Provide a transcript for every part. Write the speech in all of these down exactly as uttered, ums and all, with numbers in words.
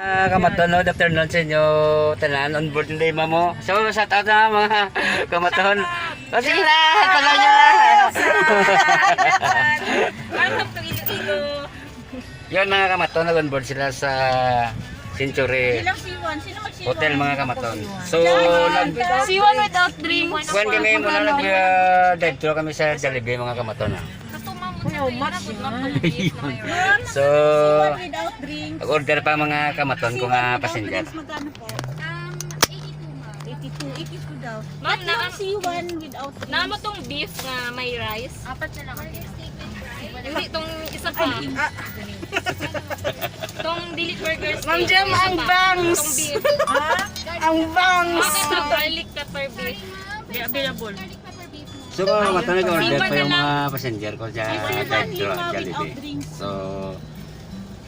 Ah, kamaton, no? Good afternoon sa inyo tanan. On board na yung mamo. So, shout out na, mga kamaton. Oh, sige na, hello nyo na. Welcome to Iloilo. Yun, mga kamaton, nag-on board sila sa Century Ilang siwan? Sino magsiwan? Hotel, mga kamaton. So, nag- Siwan without drinks. Kuwan kami muna, nag-, uh, dive thru kami sa Jollibee, mga kamaton, ah. How much yan? So, without drinks. Nag-order pa, mga kamaton ko nga passenger. Drinks, magkano po? Um, eighty-two, ma'am. Eighty-two, eighty-two daw. Ma'am, tatlong na- siwan without drinks. Namo tong beef nga may rice. Apat na lang. Hindi, tong isa pa. Ay, ah. Tong dili burgers. Ma'am Jem, isa ang pa. Bangs. Tong beef. Ha? Ang bangs. Ito, garlic pepper beef. Di available. So, mga kamaton, nag-order pa yung mga passenger ko sa drive-thru, Jollibee. So,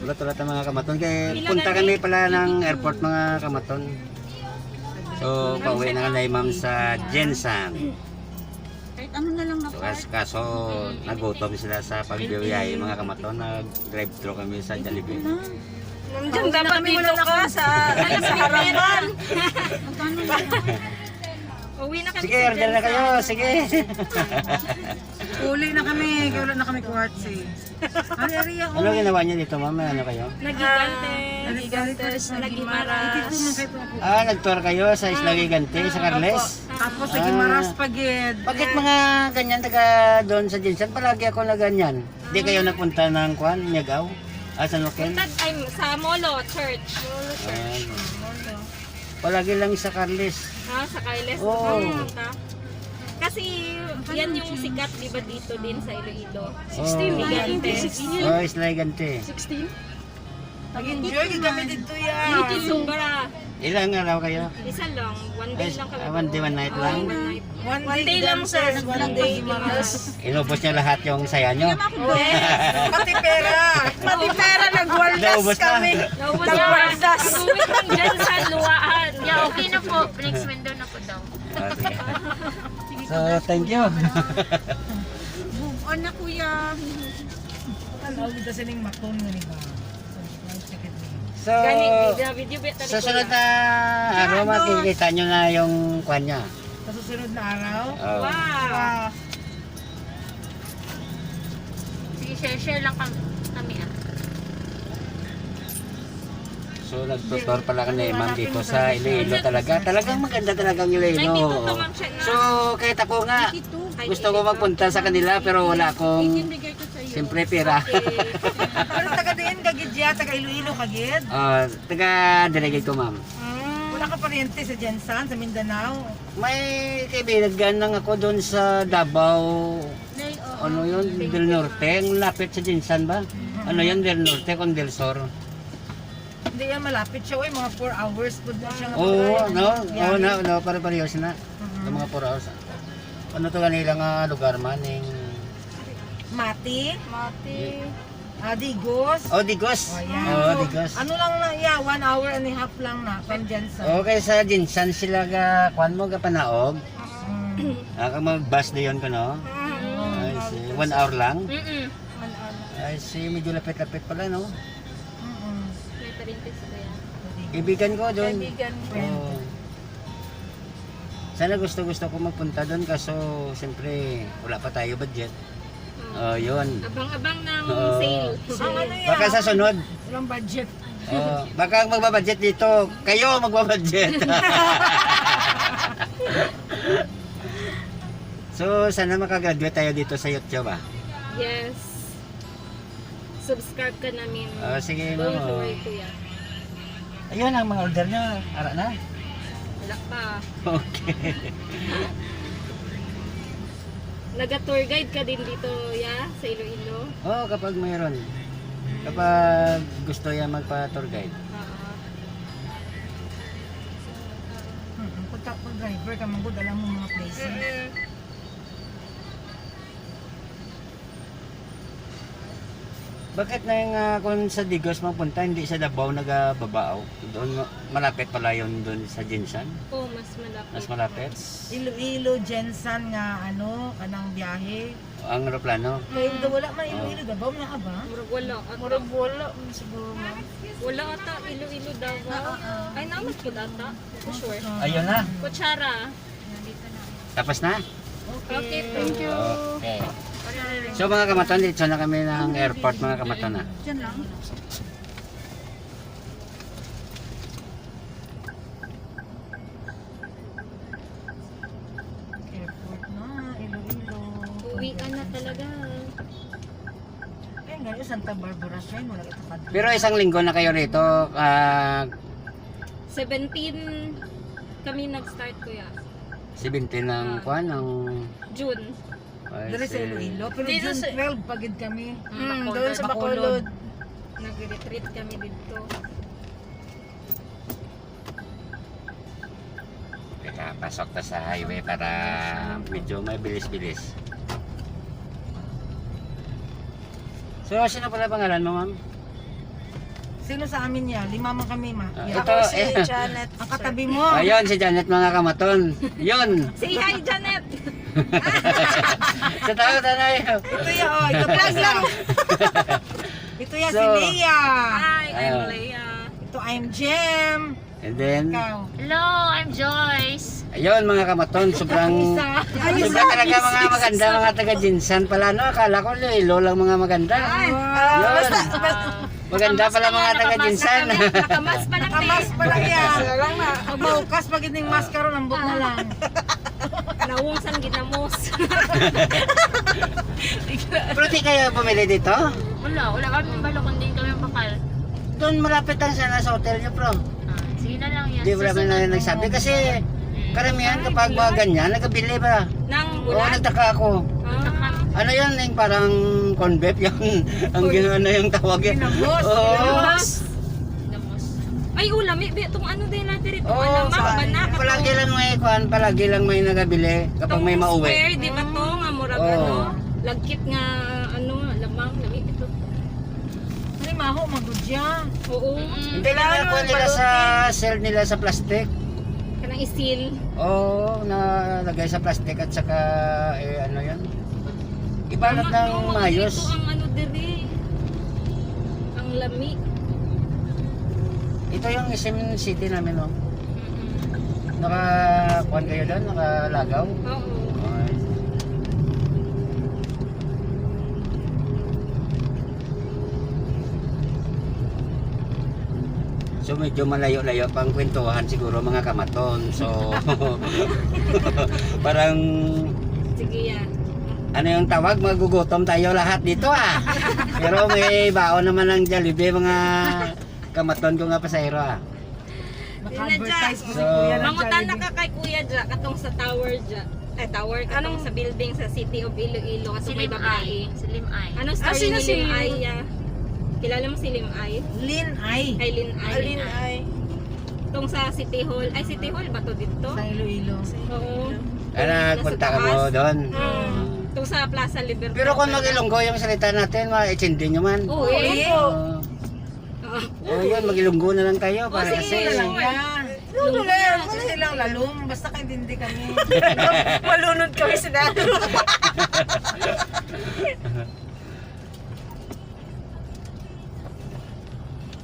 ulat-ulat ang mga kamaton. Kay punta kami pala ng airport, mga kamaton. So, pauwi na kami, ma'am, sa Gensan. Kahit ano na lang na. So, kas-, kaso, nagutom sila sa pagbiyahe, mga kamaton. Nag-drive-thru kami sa Jollibee. Ma'am Jem, dapat dito ka sa, sa harapan. Uwi na kami. Sige, sa order na kayo. Sige. Uli na kami. Kaya wala na kami kuhatsi. Ano area? Ano ginawa niyo dito, ma'am? Ano kayo? Nagigante. Ah, nagigante sa Nagimara. Nagimara. Ah, nag-tour kayo sa Isla Gigante, sa Carles? Opo. Tapos sa Guimaras, Pagid. Bakit mga ganyan taga doon sa Gensan? Palagi ako na ganyan. Di kayo nagpunta ng kwan, Miagao? Ah, San Joaquin? Punta, ay, sa Molo Church. Ah. Palagi lang sa Carles. Ah, sa Carles. Oo. Punta. Kasi yan yung sikat, di ba, dito din sa Iloilo. Oo. Sixteen, Gigante. Sixteen. Oh, Isla Gigante. Sixteen? Nag-enjoy gid kami didto, ya. Sobra. Ilang araw kayo? Isa lang. One day lang kami. Ah, one day, one night lang? One night. One day lang, sir. One day lang. Inubos niya lahat yung saya niyo? Yes. Pati pera. Pati pera, nagwaldas kami. Naubos na. Nagwaldas. Pag-uwi ng dyan sa luwaan. Yeah, okay na po. Next window na po daw. Ah, sige. So, thank you. Move on na, kuya. Ano, kita sining maton nga ni ba? So, gani, video, video, video, sa sunod na araw, makikita nyo na yung kwan niya. Sa susunod na araw? Oo. Wow. Wow. Sige, share, share lang kami, kami, ah. So, nagtutor pala kami, ma'am, dito sa Iloilo talaga. Talagang maganda talaga ang Iloilo. Ay, dito to, ma'am, siya na. So, kahit ako nga, gusto ko magpunta sa kanila, pero wala akong, siyempre, pera. Okay. Pero taga diin ka gid, ya? Taga Iloilo ka gid? Ah, taga Dalaguete ko, ma'am. Mm. Wala ka paryente sa Gensan, sa Mindanao? May kaibigan lang ako doon sa Davao. Ano yun? Del Norte, ang lapit sa Gensan ba? Ano yun? Del Norte kung Del Sur. Hindi yan malapit siya, uy, mga four hours pud na siya nga pagdrive. Oo, no? Oo, na, no, pare-parehas na. Mhm. Yung mga four hours. Ano to kanila nga lugar man, yung Mati? Mati. Ah, Digos. Oh, Digos. Oh, yan. Oh, so, Digos. Ano lang na, yeah, one hour and a half lang na from Gensan. Okay, sa Gensan sila ga, kwan mo, ga panaog? Mm. Ah, kag mag-bus dayon ko, no? Mm. I see. One hour lang? Mm-mm. One hour lang. I see, medyo lapit-lapit pala, no? Mm-mm. May parintis ko yan. Kaibigan ko doon. Kaibigan. Oh. Sana gusto-gusto ko magpunta doon, kaso siyempre wala pa tayo budget. Mm. Oh, yun. Abang-abang ng sale. Oo. Ang ano yan? Baka sa sunod. Walang budget. Oh, baka ang magbabudget dito, kayo magbabudget. So, sana makagraduate tayo dito sa YouTube, ah. Yes. Subscribe ka namin. Ah, sige, ma'am, oh. Go for it, kuya. Ayun, ang mga order niyo, ara na? Wala pa. Okay. Naga-tour guide ka din dito, ya, sa Iloilo? Oo, kapag mayroon. Kapag gusto ya magpa-tour guide. Oo. Hmm, pagka, pag driver ka, manggod, alam mo mga places. Mm-mm. Bakit na yung, ah, kung sa Digos mapunta, hindi sa Davao nagababaaw? Doon, ma-, malapit pala yun doon sa Gensan? Oo, mas malapit. Mas malapit? Iloilo, Gensan nga, ano, kanang biyahe. Ang eroplano. Kaya ito wala man Iloilo, Davao na ka ba? Murag wala ata. Murag wala man siguro, ma'am. Wala ata, Iloilo, Davao. Ah, ah, ah. Ay, naman po ata. For sure. Ayun na. Kutsara. Tapos na? Okay, thank you. Okay. So, mga kamatan, dito na kami ng airport, mga kamatan na. Diyan lang. Airport na, Iloilo. Uwian na talaga. Ay, ngayon, Santa Barbara siya, wala ito kadto. Pero isang linggo na kayo rito, ah, Seventeen kami nag-start, kuya. Seventeen ng Ah. kwan, ng June. Ay, Dali sa si Iloilo, pero Dito June sa twelve pa gid kami. Mm, Bacolod. Doon sa Bacolod. Bacolod. Nag-retreat kami dito. Teka, pasok ta sa highway para medyo may bilis-bilis. So, sino pala pangalan mo, ma'am? Sino sa amin niya? Lima man kami, ma. Ah, Yeah. ito, Ako si eh. Janet, Ang sir. katabi mo. Ayun, si Janet, mga kamaton. Yun. Say hi, Janet! Sa tao, tanay. Ito ya, oh, ito Vlog lang. Ito ya, So, si Leah. Hi, I'm Ah. Leah. Ito, I'm Jem. And then, Ikaw. Hello, I'm Joyce. Ayun, mga kamaton, sobrang, Isa. Ayun sobrang na, talaga, mga busy. Maganda, mga taga Jinsan pala, no? Akala ko, Iloilo lang mga maganda. Ay, Yun. ah, basta, basta, Maganda pala mga taga Jinsan. Nakamas pa lang, nakamas pa lang yan. Wala lang na. Pag mahukas, pag ining mask karon, ambot na lang. Nawong sang ginamos. Pero di kayo bumili dito? Wala, wala kami balo, kundi kami bakal. Doon malapit lang sana sa hotel niyo, bro. Ah, sige na lang yan. Di, wala man na nagsabi. Kasi, Mm. karamihan kapag mga ganyan, nagabili ba? Nang Oo, bulan? nagtaka ako. Ah. Ano yan? Yung parang corn beef yan. Ang Corn ginawa na yung tawag yan. Ginamos. Oo. Ginamos. Ginamos. Ay, ulami, bi, itong ano din natin ito. Oo, Alamang, sa, banak, palagi lang may kuan, palagi lang may nagabili kapag may mauwi. Itong square, di ba to? Nga murag Oo. ano, lagkit nga, ano, lamang, lami ito. Ay, maho, magudya. Oo. Mm. Hindi lang Kailangan ako nila sa balutin. Seal nila sa plastic. Kanang isil. Oo, nalagay sa plastic at saka, eh, ano yan? Ibalat Tama, ng no, mayos. Ito ang ano diri. Ang lami. Ito yung Isim City namin, oh. Mm-mm. Naka, kuwan kayo doon? Nakalagaw? Oo. Okay. So, medyo malayo-layo pang kwentuhan siguro, mga kamaton. So, parang Sige, yan. Ano yung tawag? Magugutom tayo lahat dito, ah. Pero may baon naman ng Jollibee, mga kamaton ko nga pasahero, ah. Naka-advertise po si So, Kuya ng Mangutana Jollibee. Ka kay Kuya dya, katong sa tower dya. Ay, tower, katong Anong sa building sa City of Iloilo, katong Si may Lim babae. Ay. Si Lim Ay. Anong Ah, story sino ni si Lim Ay, ah? Kilala mo si Lim Ay? Lin Ay. Kay Lin Ay. Ah, Lin Ay. Tong sa City Hall. Ay, City Hall ba to dito? Sa Iloilo. Oo. Kaya Nasa punta ka mo taas. doon? Mm. Tong sa Plaza Libertad. Pero kung mag-Ilonggo yung salita natin, maintindi nyo man. Oo, eh. Oo. Oo. Oh, yun, mag-Ilonggo na lang tayo para kasi Sige, Ilonggo na lang yan. Ilonggo na lang. Kasi silang lalong, basta kaintindi kami. Malunod kami sa dalo.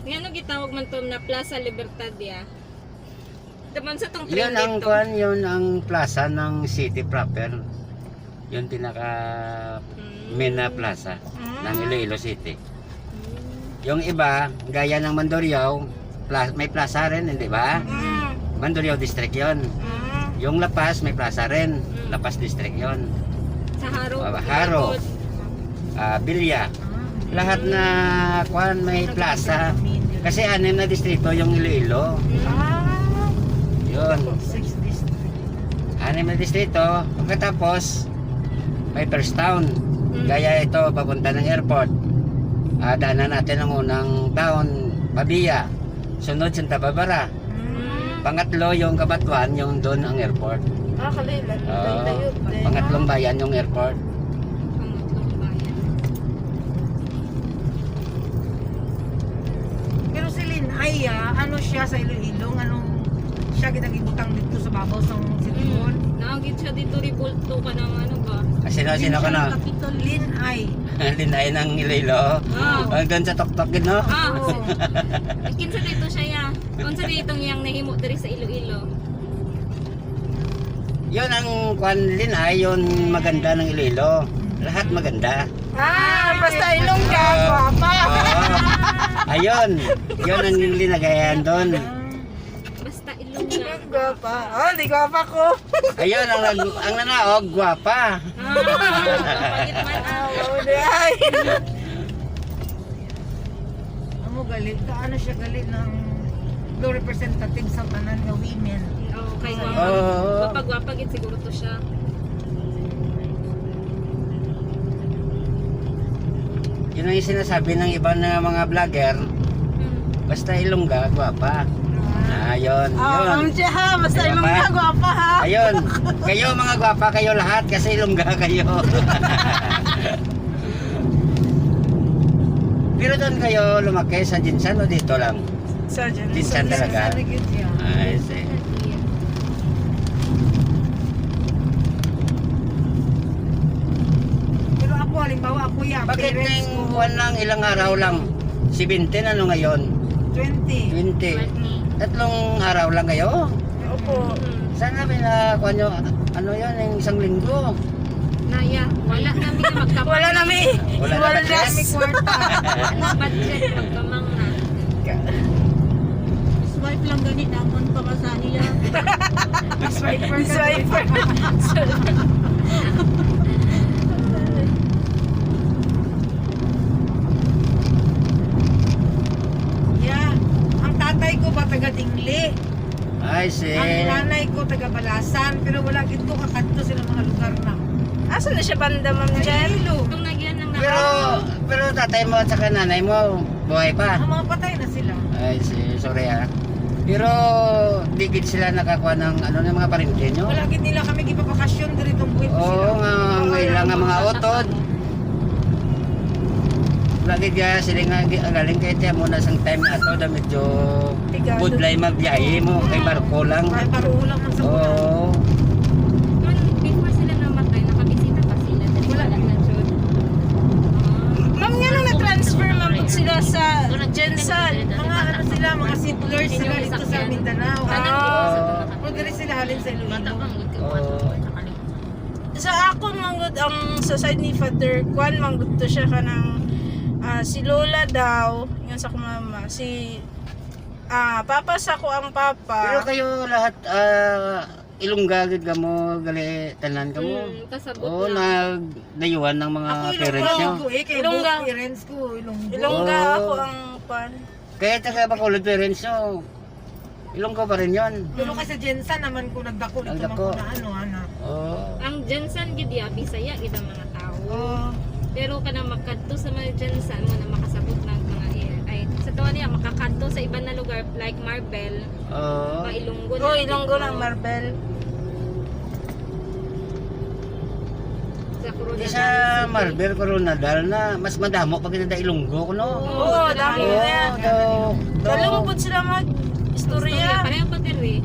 Nga, ano gitawag man to na Plaza Libertad, ya? Daman sa tong Yun train ang dito. Kwan, yun ang plaza ng city proper. Yun pinaka Mm. main na plaza Mm. ng Iloilo City. Mm. Yung iba, gaya ng Mandurriao, pla-, may plaza rin, hindi ba? Mm. Mandurriao District yon. Mm. Yung La Paz, may plaza rin. Mm. La Paz District yon. Sa Jaro, Ah, Jaro. Ilapod. Ah, Villa. Ah. Lahat na, kwan, may plaza. Kasi anim na distrito yung Iloilo. Mm. Ah. Yun. Six district. Anim na distrito. Pagkatapos, may first town. Mm. Gaya ito, papunta ng airport. Ah, daanan natin ang unang town, Pavia. Sunod, Santa Barbara. Mm. Pangatlo, yung Cabatuan, yung doon ang airport. Ah, kalayo, layo, Oo. layo, layo. Pangatlong bayan yung airport. Pangatlong bayan. Pero si Lin Ay, ah, ano siya sa Iloilo? Anong Siya gid ang ibutang dito sa babaw sa city hall. Mm. Naagit siya dito, Ribulto ka ng ano ba? Ah, sino, sino ka na? Capitol. Lin Ay. Lin Ay ng Iloilo. Ah. Hanggang sa tuktok gid, no? Ah, oo. Kinsa dito siya, ya? Unsa dito iyang nahimo diri sa Iloilo? Yun ang kwan, Lin Ay, yun maganda ng Iloilo. Lahat maganda. Ah, basta Ilongga, ah, guwapa. Oo. Ayun. Yun ang linagayan doon. Basta Ilongga. Ilongga pa. Oh, di guwapa ko. Ayun, ang nag-, ang nanaog, guwapa. Ah, pangit man, ah. Ah, oo, di ay. Amo gali, kaano siya gali ng daw representative sa tanan nga women. Oh, kay sa guwapa. Oo. Guwapa-guwapa gid siguro to siya. Yun ang sinasabi ng iba na mga vlogger. Hmm. Basta Ilongga, guwapa. Ah. Ah, yun, ah, yun. Ang siya ha, basta Ilongga, guwapa ha. Ayun. Kayo, mga guwapa, kayo lahat kasi Ilongga kayo. Pero doon kayo lumaki sa Jinsan o dito lang? Sa Jinsan. Jinsan talaga? Sa Jinsan, yun, yeah. Ah, I see. Pero ako, halimbawa, ako, yeah, bakit parents ko, kuwan lang, ilang araw lang? Seventeen, ano ngayon? Twenty. Twenty. Twenty. Tatlong araw lang kayo? Opo. Mm. Sana may na, kuwan nyo, ano yun, yung isang linggo? Naya, wala na mi magkamang. Wala na mi. Wala na budget. Wala na mi kwarta. Budget, magkamang na. Swipe lang gani namon pamasahe ya. Swiper ka. Swiper. Yeah. Ang tatay ko ba taga Dingli? I see. Ang nanay ko taga Balasan, pero wala gid ko kakadto sila mga lugar na. Asa na siya banda, Ma'am Jen? Iloilo. Itong nagyan ng Pero, nakaw. Pero tatay mo at saka nanay mo, buhay pa? Ang mga patay na sila. I see, sorry, ah. Pero di gid sila nakakuha ng, ano, ng mga parente nyo? Wala gid nila kami gipapakasyon diri tong buhay pa. Oo, sila. Nga, wala nga lang mga utod. Lagi ka sila nga gi-, galing kay tiyan mo na sang time na to, da medyo pigado. Budlay magbiyahe mo, kay barko lang. Ay, barko lang man sa una. Oo. Man, before sila namatay, nakabisita pa sila. Wala na, Jud. Ma'am, nga nung na-transfer man po sila sa Jensen? Mga ano sila, mga settlers sila dito sa Mindanao. Ah. Pero diri sila halin sa Iloilo. Oo. Sa akon man gud ang sa side ni Father Kwan, man gud to siya kanang, ah, si Lola daw, yun sa akong mama, si, ah, Papa sa ko ang Papa. Pero kayo lahat, ah, Ilongga gid kamo, gali tanan kamo. Mm, kasabot. Oo, lang. Nagdayuhan ng mga parents nyo. Ako Ilongga ko eh, kay Ilongga. Both parents ko, Ilongga. Ilongga. Oo. Ako ang Kwan. Kaya taga Bacolod parents nyo. Ilonggo pa rin yun. Pero kay sa Jensen naman ko nagdako dito. Nagdako. Man ko na ano, ana. Oo. Ang Jensen gid ya, Bisaya gid ang mga tao. Oo. Pero kanang makadto sa mga Jensen mo na makasabot na mga i-, ay, sa tuwa niya, makakadto sa iban na lugar, like Marbel, oo, mga Ilonggo na. Oh, Ilonggo na, Marbel. Sa Coronadal. Di sa City. Marbel, Coronadal na, mas madamo pa kita da Ilonggo, no? Oo, damo na. Oo, daw, daw. Dalungkot sila mag-istorya. Istorya, pareho pa diri.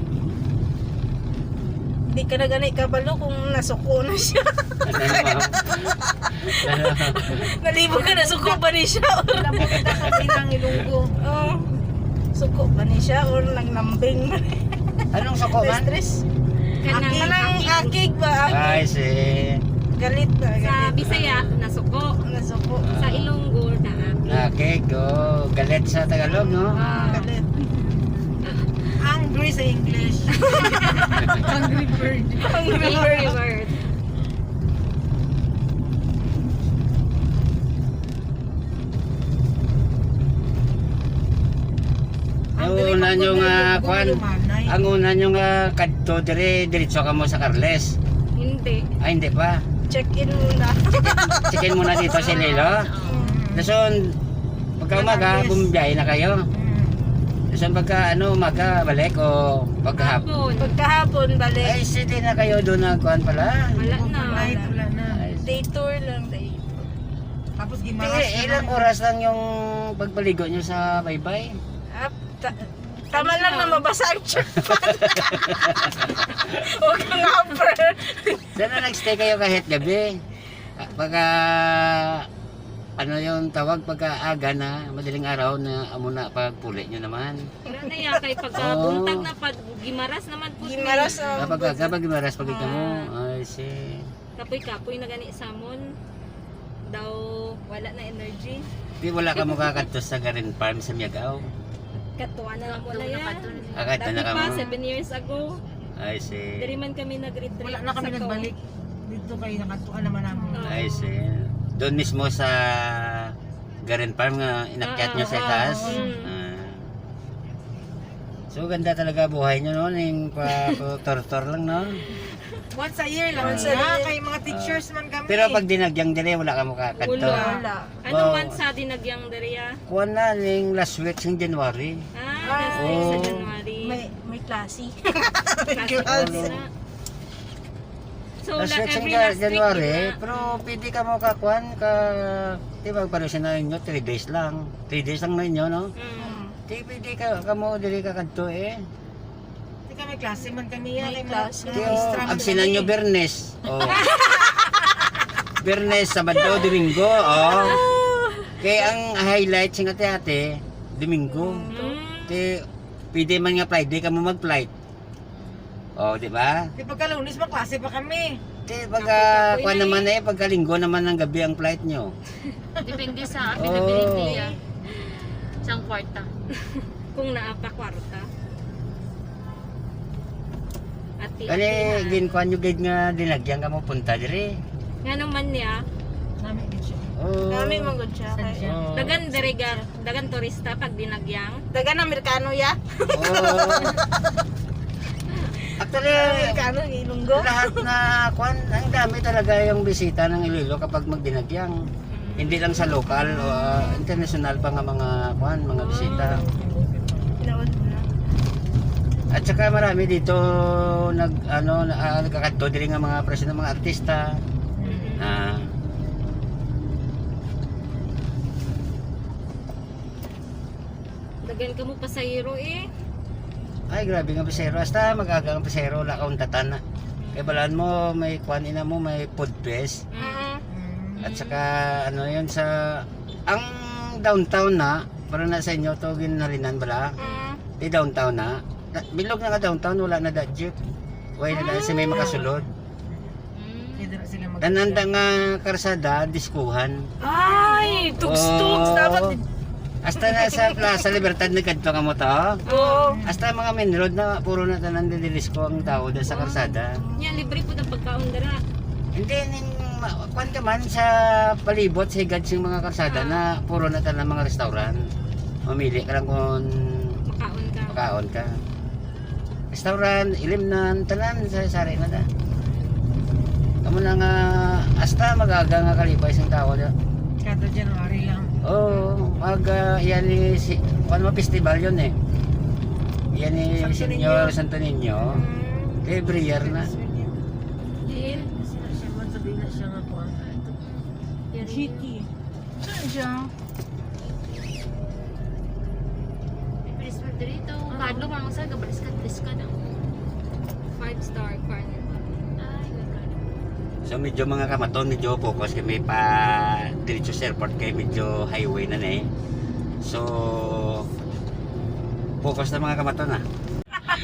Di ka na gani kabalo kung nasuko na siya. Ano, ma'am? Nalibog ka, nasuko ba ni siya? Alam mo, kita sa pinang Ilonggo. Oo. Suko ba ni siya or nanglambing? Anong suko man? Stress. Kanang akig. Kanang akig ba? Akig. Ay, si Galit na, sa galit. Bisaya, nasuko. Nasuko. Ah. Sa Ilonggo, naakig. Naakig, oh. Galit sa Tagalog, no? Ah. Galit. Angry sa English. Angry bird. Angry bird. Angry bird. Ang una nyo nga, kwan, ang una nyo nga kadto dire, diretso ka mo sa Carles? Hindi. Ah, hindi pa? Check-in muna. Check-in, check-in muna dito sa Iloilo? Oo. Dason, pagka umaga, bumibiyahe na kayo? Mm. Dason pagka, ano, umaga, balik o pagkahap-, hapon. Pagkahapon, balik. Ay, sige na kayo doon na, kwan pala. Wala na. Overnight, wala na. Ay, day tour lang, day tour. Tapos Guimaras naman. Sige, ilang oras lang yung pagpaligo nyo sa Baybay? Ah, ta-, Tama lang na mabasa ang check pad. Huwag kang upper. Sana nag-stay kayo kahit gabi. Ah, pagka, ano yung tawag, pagka aga na, madaling araw na, amo na pagpuli nyo naman. Wala na yan, kay pagka Oo. buntag na pag gimaras naman po. Gimaras na. Kapag, kapag gimaras, pag mo. Ah. I see. Kapoy-kapoy na gani samon. Daw wala na energy. Di wala ka makakadto sa Garden Farm sa Miagao? Katuan na lang mo na yan. Ah, kadto na Dati ka pa, mo? seven years ago. I see. Diri man kami nag-retreat Wala na kami sa Kaw. nagbalik. Dito kay nakatuan naman namin. Oo. I see. Doon mismo sa Garden Farm nga inakyat Oo, nyo sa oo. taas? Mm. Ah. So, ganda talaga buhay nyo, no? Ning pa, pa, tortor lang, no? Once a year lang Once a niya, year. kay mga teachers man kami. Pero pag dinagyang dire, wala ka makakadto. Wala. Wala. Ano Wow. man sa dinagyang diri, ah? Kuwan na, ning last week, sing January. Ah, Ah. last week sa Oh. January. May, may klase. Klase Klase. na. So, Last la-, week, sing every Ja-, last week, January, di ba? pero pwede ka mo ka, kuwan, ka, di ba, pala siya na inyo, three days lang. Three days lang na inyo, no? Mm. Di, pwede ka, ka mo, dili ka kadto, eh. Di ka may klase man kami, ah, May kay mga, klase. mga Kaya, extra man absinan kami. nyo Biyernes. Oh. Biyernes, Sabado, Domingo, oh. Kaya ang highlight sing ate-ate, Domingo. Mm. Kaya, pwede man nga Friday ka mo mag-flight. Oh, di ba? Di pagka Lunes, maklase pa kami. Di, pagka, Kapoy-kapoy kuwan na naman eh. eh, pagka Linggo naman ng gabi ang flight nyo. Depende sa availability, Oh. ah. Isang kwarta. Kung naapa kwarta. Ati, Kani, ati na. ginkuan nyo gid nga dinagyan ka mo punta diri. Nga naman niya. Nami gid siya. Oh. Nami man gud siya, Sa kay Japan. Oh. Dagan diri ga, dagan turista pag dinagyang. Dagan Amerikano ya. Oh. Actually, Amerikano, Ilonggo. lahat na, kwan, ang dami talaga yung bisita ng Iloilo kapag magdinagyang. Mm. Hindi lang sa lokal, o, ah, international pa nga mga, kwan, mga bisita. Hinaon mo na. At saka marami dito nag, ano, na, ah, nagkakadto diri nga mga presyo ng mga artista. Mm. Ah. Daghan ka mo pasahero eh. Ay, grabe nga pasahero. Hasta mag-aga ang pasahero, wala ka untatan na. Kay balaan mo, may kwan ina mo, may food fest. Mm. At saka, ano yun, sa, ang downtown na, para na sa inyo to, ginhalinan bala. Mm. Di downtown na. Na, bilog na nga downtown, wala na da jeep. Wala na da, si may Ah. makasulod. Mm. Kaya dira sila mag- Tanan da nga karsada, diskuhan. Ay, tugs-tugs, Oo. dapat. Hasta na sa Plaza Libertad, nagkadto ka mo to? Oo. Hasta mga main road na, puro na tanan didilisko ang tao da sa Ah. karsada. Nya, libre po ng pagkaon dira. Hindi, ning, ma-, kwan ka man sa palibot, sa higad sing mga karsada Ah. na puro na tanan mga restaurant. Mamili ka lang kung Makaon ka. makaon ka. Restaurant, ilimnan, tanan, sari-sari na da. Kamo na nga, hasta mag-aga nga kalipay sing tao da. Kada January lang. Oo, mag, ah, yan ni si, ano, festival yun eh. Yan ni Santo Señor Niño. Santo Niño. Mm. Every year na. Sila siya man, sabi na siya nga kuwan. G T. Saan siya? May Christmas dito. Kadlok lang sa gabalis ka, please ka daw. Five star, five. Ay, gagano. So, medyo mga kamaton, medyo focus kay may pa diretso sa airport kay medyo highway na na eh. So, focus na mga kamaton ah.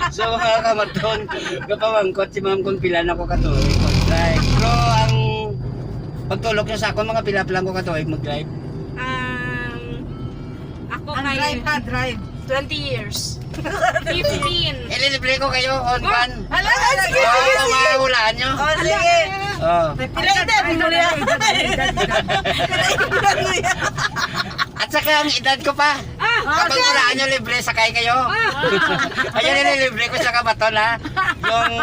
So, mga kamaton, gapamangkot si ma'am kung pila na ko katuig mag-drive. Pero ang pagtulok niya sa akon, mga pila pa lang ko katuig mag-drive. Um, ako Ang kay drive pa, drive. Twenty years. Fifteen. Ililibre ko kayo, on Wa- pan. Hala, hala, sige, Oh, sige, sige. Mahulaan nyo. Oh, sige. Oh. Pila edad mo niya? Pila edad mo niya? At saka ang edad ko pa. Ah, Kapag okay. Wala nyo libre, sakay kayo. Ah. Ayun, nililibre ko sa kabaton, ha? Yung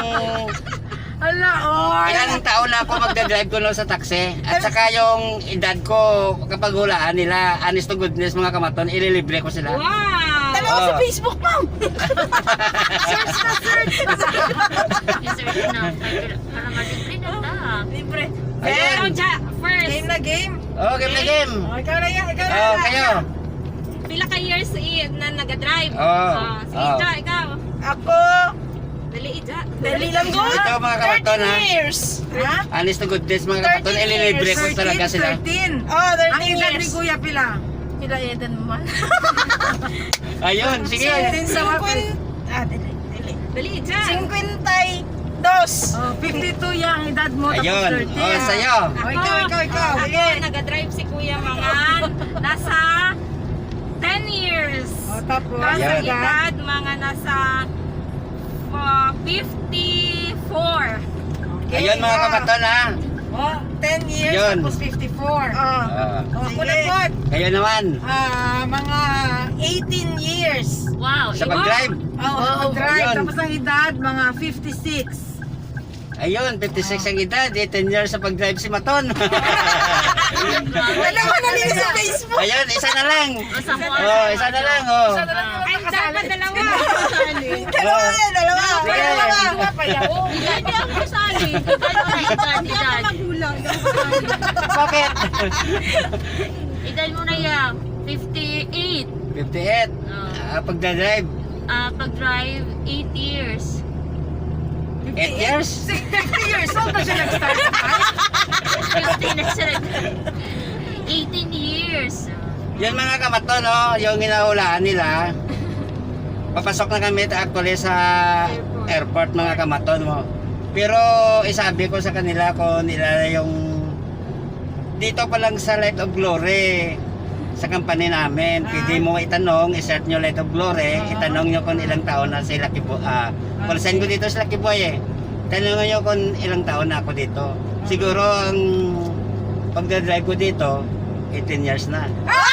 Ala, oy. Ilang taon na ako magdadrive ko no sa taxi. At saka yung edad ko, kapag hulaan nila, honest to goodness, mga kamaton, ililibre ko sila. Wow! Tanaw sa Oh. Facebook mo. Search na, search. I-search na. Para malibre na ta. Libre. Ayan. Ikaw, Ja, first. Game na game. Oh, game na game. Oh, ikaw na yan, ikaw na Oh, yan. Kayo. Pila ka years i-, na nagadrive? Oh. Ah, sige, Oh. Ija, ikaw. Ako, Dali, Ija. Dali lang, Ija. Ito, mga kamaton, ha? Thirteen years. Ha? Honest to goodness, mga kamaton, Thirteen ililibre ko years. talaga sila. Thirteen. Oh, thirteen Ang edad ni years. Kuya, pila? Pila edad mo man? Ayun, sige. Thirteen sa mga Singkwen-, ah, dali, dali. Dali, Ija. Singkwenta y dos. Oh, fifty-two yang edad mo, tapos Ayun. thirteen. Oh, sa'yo. Oh, ikaw, ikaw, ikaw. Ako, Sige. nagadrive si Kuya mga nasa ten years. Oh, tapos? Tapos ang Yan. edad, mga nasa, uh, fifty-four. Okay, Ayun, mga yeah. kamaton, ha? Oh, ten years, Yun. tapos fifty-four. Oh. Ah. Oh, ako Sige. na po. Kayo naman. Ah, mga eighteen years. Wow, Sa ikaw? pag-drive. Oh, Wow. pag-drive. Ayun. Tapos ang edad, mga fifty-six. Ayun, fifty-six ang edad, eh, ten years sa pag-drive si Maton. Alam mo na nila sa Facebook. Ayun, isa na lang. Basta mo. Oh, isa na lang, oh. Isa na lang. Ay, dapat dalawa. Dalawa, Oh. dalawa. Sige. Dalawa. Hindi ako kasali. Hindi ako kasali. Hindi ako magulang. Hindi ako kasali. Bakit? Edad mo na yan, fifty-eight. Fifty-eight. Oh. Ah, pagdadrive. Ah, pag-drive, eight years. Eight years? Si-, fifty years old na siya nag-start mag-drive? Fifty na siya nag-, eighteen years. Yun, mga kamaton, no? Yung ginahulaan nila, papasok na kami actually sa Airport. airport, mga kamaton mo. Pero isabi ko sa kanila kung nila yung dito pa lang sa Light of Glory, sa company namin, Ah. pwede mo itanong, i-search nyo Light of Glory, Oo. itanong nyo kung ilang taon na si Lucky Boy, ah, Ah. call sign ko dito si Lucky Boy eh. Tanong nyo kung ilang taon na ako dito. Siguro ang pagdadrive ko dito, eighteen years na. Ah!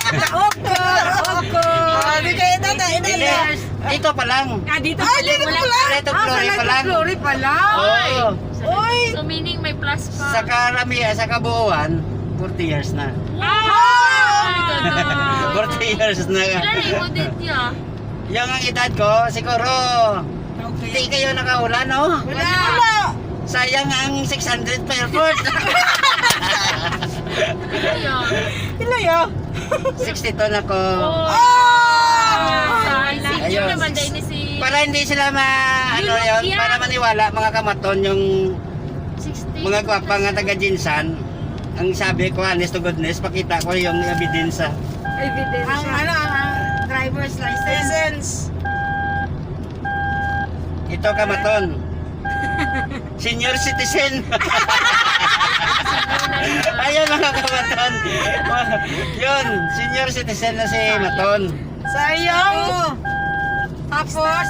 Taog ko, taog ko. Ah, di kayo, tata, ina Hindi. niya. Dito pa lang. Ah, dito Ah, pa lang, dito wala pa lang. Light of Ah, sa Glory Light pa of lang. Glory pa lang. Oo. Ay. Uy! So, meaning may plus pa. Sa karamihan, sa kabuuan, forty years na. Wow! Wow! Forty years na. Ilan na imo din niya? Yung ang edad ko, siguro, Okay. di kayo nakahula, no? Wala. Wala. Sayang ang six hundred pa airport. Ano yun? Ilayo. Sixty-two na ko. Oh! Ah, senior Ayun. naman din ni si Para hindi sila ma-, You ano look yun, young. para maniwala, mga kamaton, yung Sixty. mga gwapa nga taga Jinsan. Ang sabi ko, honest to goodness, pakita ko yung ebidensya. Ebidensya. Ang ano, ang driver's license. License. Ito, kamaton. Senior citizen. Ayun, mga kamaton. Yun, senior citizen na si Maton. Sayang. Tapos,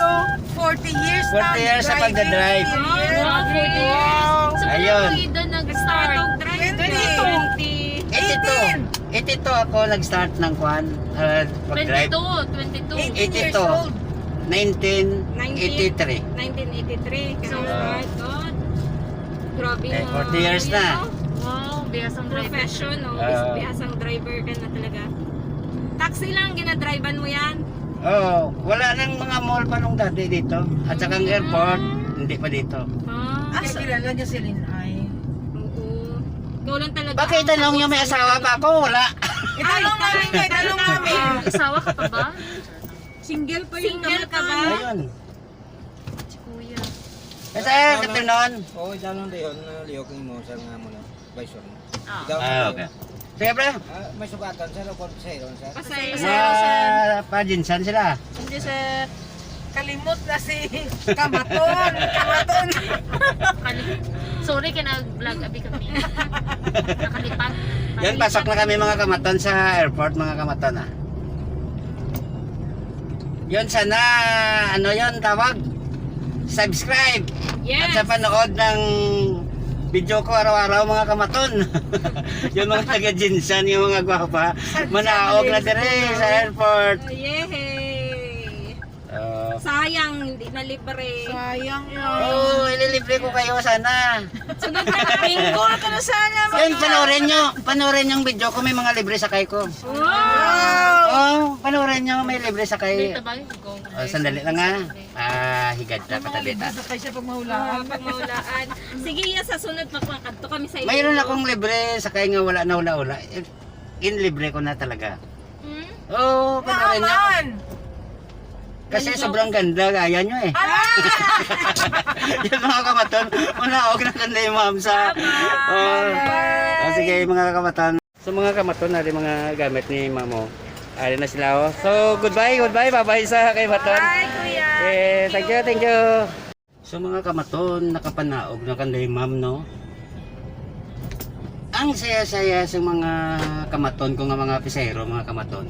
forty years na Forty years sa driving pagdadrive. experience. Wow, forty years. Wow. So, Ayun. Kailan nag-start? Twenty. Twenty. Eighty-two. Eighty-two ako nag-start ng kwan, ah, pag-drive. Twenty-two, twenty-two. Eighteen years Eighty-two. old. Nineteen eighty-three. Nineteen eighty-three. So, Ah. my God. Grabe Eh, nga, forty years you na. know, Wow, bihasang driver. profession, no? Ah. Bihasang driver ka na talaga. Taxi lang, ginadrivean mo yan? Oo, wala nang mga mall pa nung dati dito. At saka ang Mm. airport, hindi pa dito. Ah. Ah, Kaya sa kilala niya si Linay. Oo. Ikaw lang talaga Bakit ang tanong niyo, may takot sa asawa pa ako? Wala. Itanong namin, itanong namin. Asawa ka pa ba? Single pa yung Single ka ba? kamaton. Ayun. Si Kuya. Kasi, Ano? katunon. Oo, isa lang dayon, na liyok mo, sir, nga mo na. Vice mo. Ah. Ikaw Ah, na okay. Sige, pre. Ah, may sugatan, sir, o kung sir, sir. Pasay. Pasay, sir. Ah, pa-Jinsan sila. Hindi, sir. Kalimot na si Kamaton. Kamaton. Kalimot. Sorry, kay nag-vlog abi kami. Nakalipat. Yan, pasok na kami, mga kamaton, sa airport, mga kamaton, ah. Yun, sana, ano yun, tawag? Subscribe. Yes. At sa panood ng video ko araw-araw, mga kamaton. Yung mga taga Jinsan, yung mga gwapa, manaog na dire sa airport. Yehey! Ah. Sayang, hindi na libre. Sayang. Oo, ililibre ko kayo sana. Sunod na lang. Bingo ka na sana, Yan, mga panoorin nyo. Panoorin yung video ko, may mga libre sakay ko. Wow! Oh, panoorin nyo, may libre sakay. May tabang, kung Oh, sandali lang, ha. Ah, higad na, katabi ta. Sakay siya pag mahulaan. Ah, pag mahulaan. Sige, ya, sa sunod, magpakadto kami sa inyo. Mayroon akong libre sakay nga wala na hula-hula. Eh, ginlibre ko na talaga. Oh, panarin niya. Kasi sobrang ganda gaya nyo eh. Yung mga kamaton, manaog na kanday ma'am sa... Oh, oh, sige, mga kamaton. So, mga kamaton, ari mga gamit ni ma'am, oh. Ari na sila, oh. So, goodbye, goodbye, babay sa kay maton. Bye, kuya. Eh, thank you, thank you. So, mga kamaton, nakapanaog na kanday ma'am, no? Ang saya-saya sa mga kamaton ko nga mga pisero, mga kamaton.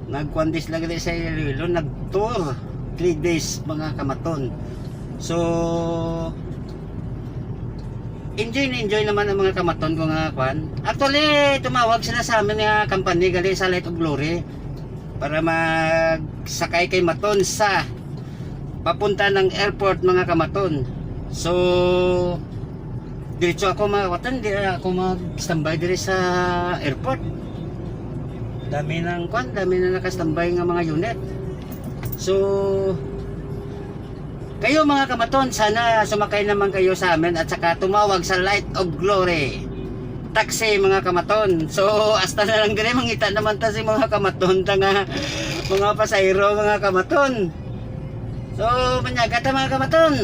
Nagkuan days lang gali sa Iloilo, nag-tour, three days, mga kamaton. So, enjoy na enjoy naman ang mga kamaton ko nga kwan. Actually, tumawag sila sa amin nga company gali sa Light of Glory para magsakay kay Maton sa papunta ng airport, mga kamaton. So, diretso ako, mga kamaton, di ako mag-standby diri sa airport. Dami ng kwan, dami na naka-standby nga mga unit. So, kayo, mga kamaton, sana sumakay naman kayo sa amin at saka tumawag sa Light of Glory taxi, mga kamaton. So, hasta na lang diri, mangita naman ta si mga kamaton, ta nga mga pasahero, mga kamaton. So, manyaga ta, mga kamaton.